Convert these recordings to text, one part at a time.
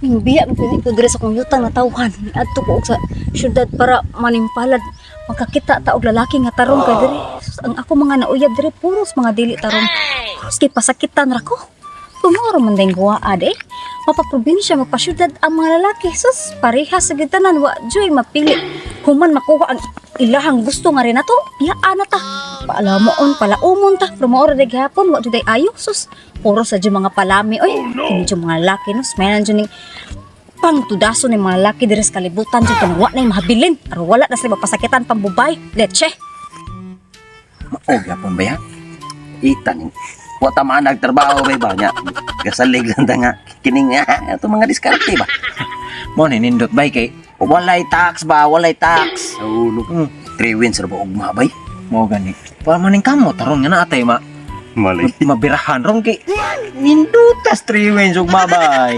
Ning biya mo ko diri sa akong yutang na tawhan. Adto ko og sa syudad para manimpalad makakita ta og lalaki nga tarong kay diri. Sus, ang ako mga nauyab diri puros mga dili tarong. Puros kay pasakitan ra ko. Tumoro man ding guwaa de. Mapaprobinsya, mapasyudad ang mga lalaki. Sus, pareha sa gitanan, wa joy mapili. Human makuha ang ilahang gusto nga rin nato. Iyaan na ta. Paalamoon, palaumon ta. Pero maora de gihapon, wa jud ay ayo. Sus, puro sa jud mga palami. Oy, kini jud mga lalaki no. Smayan jud ning pangtudaso ni mga lalaki diri sa kalibutan jud kanang wa na mahabilin. Aron wala na sila mapasakitan pambubay. Leche. Oh, gyapon ba ya? Ita ning wa ta man nagtrabaho bay ba nya. Gasalig lang ta nga kining ato mga diskarte ba. Mo ni nindot bay kay Walay tax ba, walay tax. Ulo. Three wins ra ba ugma bay? Mo gani. Para maning kamo taron nga na atay ma Malay. mabirahan ron kay nindutas three wins ug babay.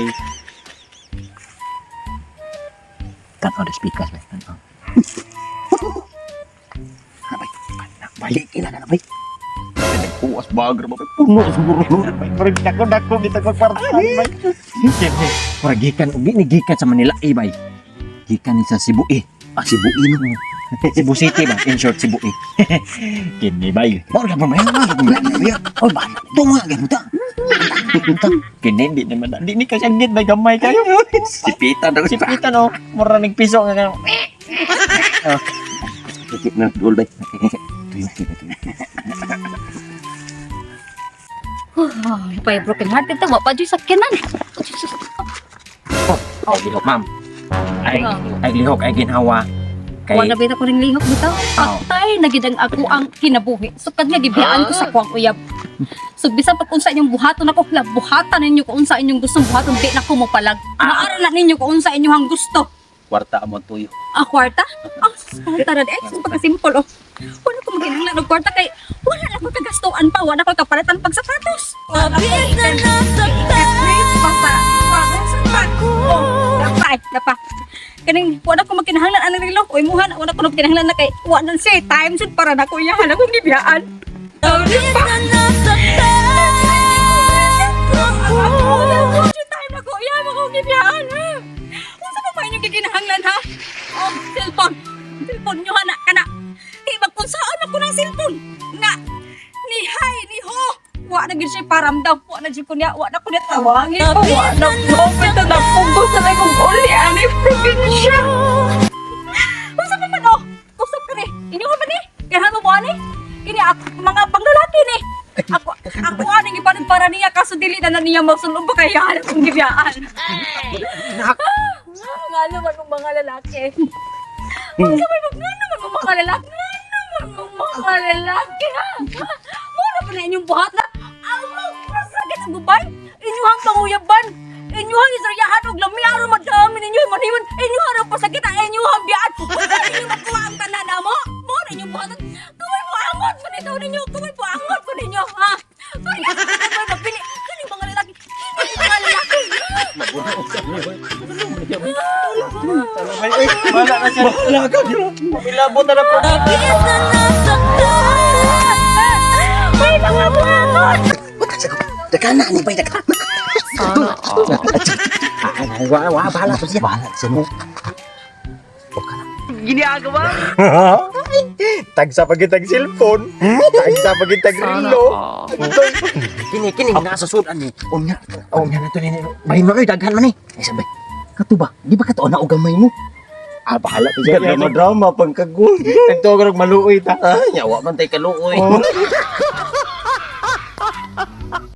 Tanaw the speakers bay. Tanaw. Ano bay? Bay, kila na bay. Puas bagar ba bay? Puno siguro no. Murag dako dako kita ko kwarta bay. Siyempre, murag gikan og ni gikan sa Manila eh bay. Gikan ni sa Cebu eh. Ah, Cebu ino. Cebu City ba? In short, Cebu eh. Kini bay. Mao gyapon ba? Mao gyapon ba? Oy, ba. Tunga gyapon ta. Kini di naman di ni kasagit bay gamay kayo. Sipitan daw Si Pita no, mura ning piso nga kayo. Sikip na dul bay. Tuyo, tuyo, tuyo. Pay broken hearted ta, wa pa jud sakyanan. Ay lihok, ma'am. Ay, ay lihok, ay ginhawa. Kay, Wala ba ko ring lihok bitaw? Oo. Patay na gid ang ako ang kinabuhi. Sukad nga gibiyaan ko sa kuwang uyab. So bisan pag unsa inyong buhaton ako, la buhatan ninyo kung unsa inyong gustong buhaton, di na ko mopalag. Maara na ninyo kung unsa inyong gusto. Kwarta amo tuyo. Ah, kwarta? Ah, kwarta na di. Ay, pagka-simple, oh. Wala ko maghinanglan og kwarta kay wala na ko kagastuan pa, wala ko kapalitan pag sapatos. Mabit na nasaktan Pa sa oh, dapa ay, dapa. Kaning wala ko magkinahanglan anang relo. Uy muhan, wala ko magkinahanglan na kay wa na siya time jud para nako iyahan akong gibiyaan. Mabit na nasaktan ako. Wala ko jud time nako iyahan akong gibiyaan. Ha? Unsa pa ba inyong gikinahanglan ha? Oh, cellphone. Cellphone nyo hana kana. Di ba kung saan ako ng cellphone? Nga ni hi ni ho. Wa na gid siya paramdam. Wa na jud ko niya, wa na ko niya tawangin pa. Wa na ko bitaw na pugos na may kong uli ani probinsya. Unsa pa man oh? Usap ka ni. Inyo ka ba ni? Kaya mo ani? Kini ako mga panglalaki ni. Ako ako aning ipanin para niya kaso dili na na niya magsulong ba kaya akong gibiyaan. Nga naman mong mga lalaki. Unsa may mag nga naman mong mga lalaki. Nga naman mong mga lalaki ha. Mura pa na inyong buhat na ang magpasagit sa gubay. Inyuhang panguyaban. Inyuhang israyahan og lami aron madami ninyo maniman. Inyuhang ang pasagit ang inyuhang biyaan. Wala ninyo makuha ang tanan na mo. Mura inyong buhat. Kumay po angot pa nito ninyo. Kumay po angot pa ninyo ha. Kaya kumay mapili. Kini mga lalaki. Kini mga lalaki. Wala na siya. Wala ka, Milabot na na po. Mabit na nasaktan May mga buhaton. Wata sa ko. Dagana ni bay dagana. Ay, wa, wa, bahala to siya. Bahala sa mo. Tagsa pa kitag cellphone. Tagsa pa kitag relo. Kini kini nasa sudan ni. Unya. Oh, nga na to nini. Bahin mo kayo, daghan man eh. Ay sabay. Kato ba? Di ba kato na og gamay mo? Ah, bahala to siya. Drama drama pangkagul. Nagtuog maluoy ta. Ah, nyawa man tay kaluoy. Oh.